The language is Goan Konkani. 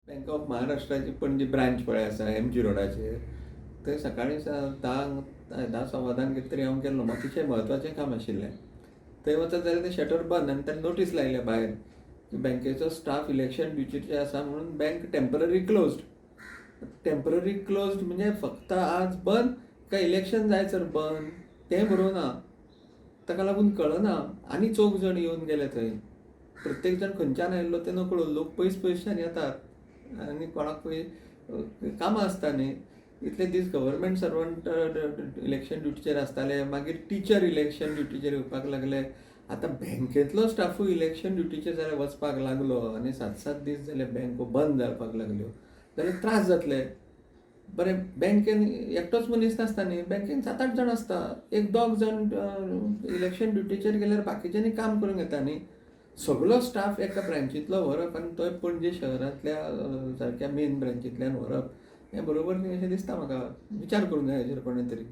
बँक ऑफ महाराष्ट्राची पणजी ब्रांच पळय आसा एमजी रोडाचेर, थंय सकाळीं 10, 10:15 कितें तरी हांव गेल्लो. अतिशय म्हत्वाचें काम आशिल्लें. थंय वचत जाल्यार तें शटर बंद आनी ताणें नोटीस लायल्या भायर की बँकेचो स्टाफ इलेक्शन ड्युटीचेर आसा म्हणून bank temporary closed. Temporary closed म्हणजे फक्त आज बंद काय इलेक्शन जायसर बंद तें बरोवना. ताका लागून कळना. आनी चौग जाण येवन गेले थंय. प्रत्येक जाण खंयच्यान आयिल्लो तें नकळो. लोक पयस पयसच्यान येतात आनी कोणाक पळय कामां आसता न्ही. इतले दीस गव्हर्मेंट सर्वंट इलेक्शन ड्युटीचेर आसताले, मागीर टिचर इलेक्शन ड्युटीचेर येवपाक लागले, आतां बँकेंतलो स्टाफूय इलेक्शन ड्युटीचेर जाल्यार वचपाक लागलो आनी 7-7 दीस जाले बँको बंद जावपाक लागल्यो जाल्यार त्रास जातले. बरें, बँकेन एकटोच मनीस नासता न्ही, बँकेन 7-8 जाण आसता. एक दोग जाण इलेक्शन ड्युटीचेर गेल्यार बाकीच्यांनी काम करूंक येता न्ही. सगलो स्टाफ एका ब्रांचींतलो व्हरप आनी तोय पणजे शहरांतल्या सारक्या मेन ब्रांचींतल्यान व्हरप हें बरोबर न्ही अशें दिसता म्हाका. विचार करूंक जाय हेजेर कोणें तरी.